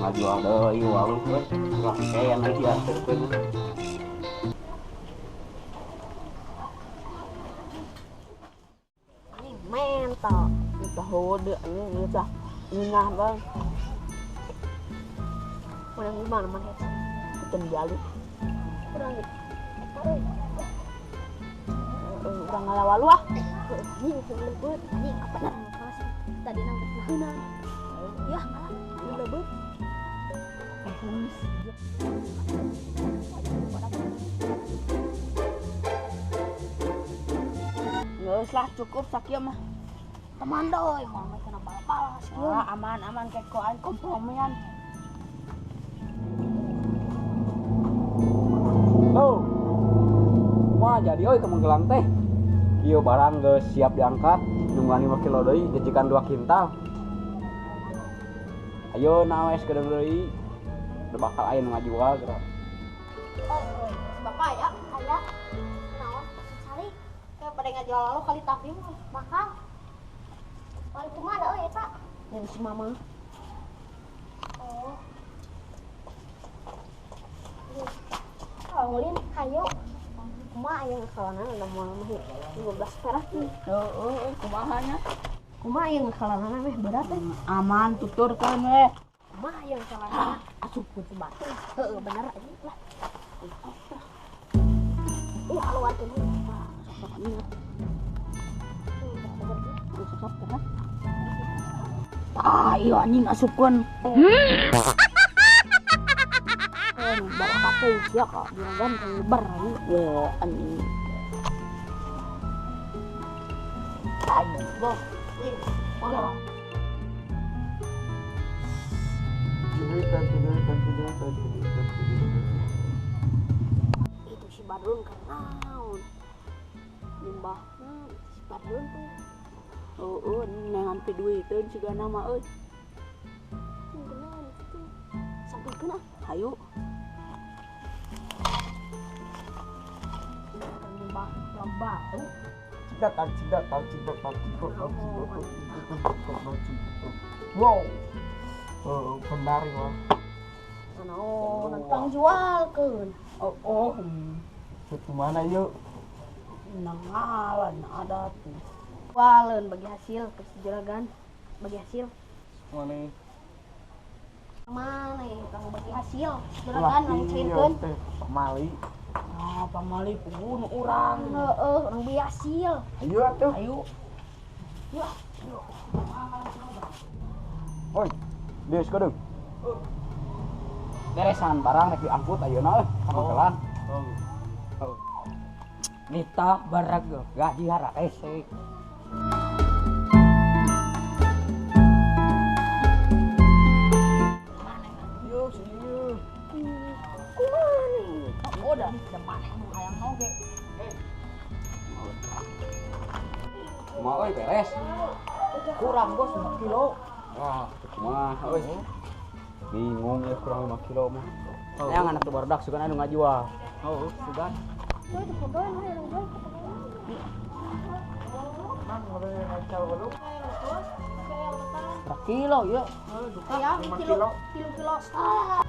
Ngajual deui waluh euy. Urang kayak nanti dianterkeun. Anjing mental. Tahu deh, ini tah ngeunah bang. Urang gimana mana eta? Ten jali. Urang eta euy. Urang ngalawalu ah. Anjing leubeut, anjing apa tadi nang geus. Ya, malah leubeut. Geus lah cukup sakieu mah. Teman doi, mau mah kena bal-balas kieu. Ah, aman-aman keko aing kompromian. Oh. Wah, jadi euy ke Magelang teh. Ieu barang geus siap diangkat, nungguan 5 kilo deui, jajikan 2 kintal. Ayo nawes kedeung deui. Udah bakal aya nu ngajual geura. Oh, bapak ya, aya. Naon? Cari. Kayak pada ngajual lalu kali tapi mah bakal. Wali kumaha da euy eta? Yang si mama. Oh. Kalau hayu. Kumaha aya ngakalanana da moal mah 15 perak nih. Heeh, kumaha nya? Kumaha aya ngakalanana meh berat teh. Aman tuturkeun we. Kumaha aya ngakalanana asupkeun si batu. Heeh, bener anjing lah. Ih, keluarkeun heula. Sok anjing. Sok sok. Ah, iya anjing asupkeun. Bapak teh sia ka juragan lebar anjing. Wah, anjing. Anjing, bos. Itu si Badrun kan naon. Limbah si Badrun tuh. Oh, nengan pi duiteun sigana mah euy. Bener itu. Sampikeun ah. Hayu. Limbah batu. Datang, datang, datang, datang, wow. Oh, benar ya. Oh, nantang jualkeun. Oh, oh. Mana yuk? Nangalan ada tuh. Waleun bagi hasil ke juragan, bagi hasil. Mana? Mana kang bagi hasil? Juragan langsung cairkeun. Pamali. Ah, pamali puguh urang. Heeh, urang bagi hasil. Ayo atuh. Ayo. Ya. Oi, deus kedeung. Beresan barang rek diangkut ayeuna euy ka Magelang. Oh. Nita barag gaji harese. Yo, sini. Kumaha nih? Oh, dah, maneh nu hayang oge. Kumaha euy beres? Kurang bos 5 kilo. Wah, kumaha euy. Bingung ya kurang 5 kilo mah. Yang anak tuh barudak sugan anu ngajual. Oh, sugan. Tuh itu pegawai hayang jual. Berapa kilo ya? Ya, kilo, kilo setengah.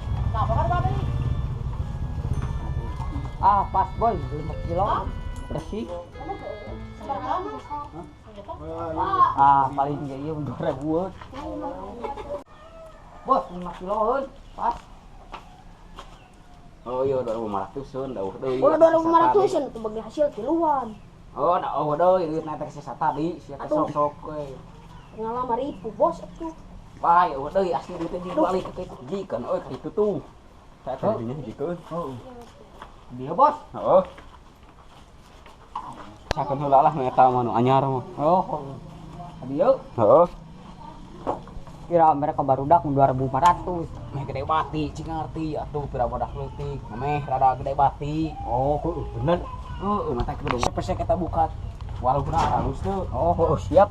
Ah, pas boy, 5 kilo. Bersih. Ah, paling ya iya 2000. Bos, 5 kilo euy, pas. Oh iya 2500-eun, dauh deui. Oh, 2500-eun itu bagi hasil kiluan. Oh, da oh deui duitna teh sesa tadi, sia teh sok-sok we. Pengalaman ribu bos atuh. Wah, eueuh deui asli duitnya dibalik ke kitu jikeun euy ka ditu tuh. Saya teh dinya hijikeun. Heeh. Dia bos. Heeh. Sakeun heula lah nu eta mah nu anyar mah. Oh. Dieu. Heeh. Kira mereka barudak 2500. Meh gede bati, cing ngerti atuh pira bodak leutik. Meh rada gede bati. Oh, bener. Heeh, mata kudu pesek eta buka. Walaupun halus tuh. Oh, siap.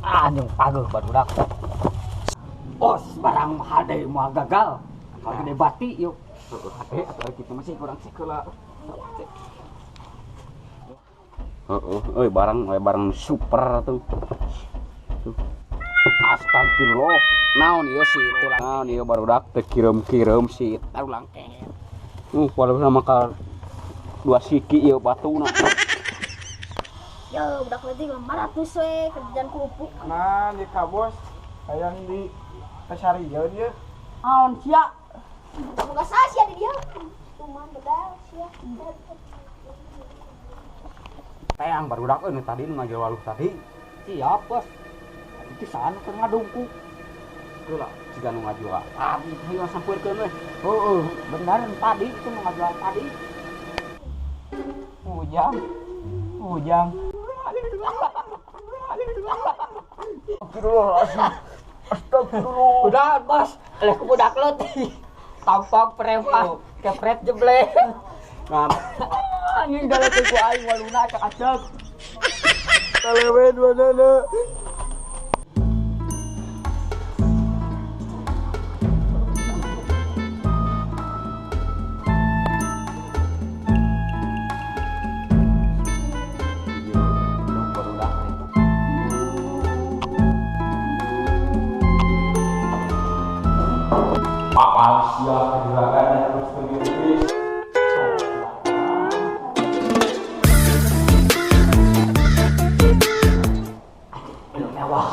Ah, anjing pageuh barudak. Os, barang hade moal gagal. Kalau gede bati yuk. Heeh, hade atuh kitu masih kurang sekolah. Heeh, euy barang barang super tuh. Tuh. Astagfirullah. Naon ieu si tulang? Naon ieu barudak teu kireum-kireum si tulang kehet. Walaupun maka dua siki ieu batuna. Ya, budak leutik 500 we kerjaan kerupuk. Nah, di ka bos hayang di kasarieun ye. Naon sia? Boga sia di dieu. Tuman bedal sia. Teang barudak euy nu tadi nu ngajual waluh tadi. Siap, bos. Itu sana keur ngadungku. Heula, siga nu ngajual. Tadi hayu sampeurkeun we. Heeh, bener tadi itu nu ngajual tadi. Ujang. Ujang. Astagfirullahaladzim. Astagfirullah. Udah, bos. Eleh ku budak leutik. Tampang preman, kepret jeble. Nah, anjing daleukeun ku aing waluna acak-acak. Kalewe dua-duana. Mewah.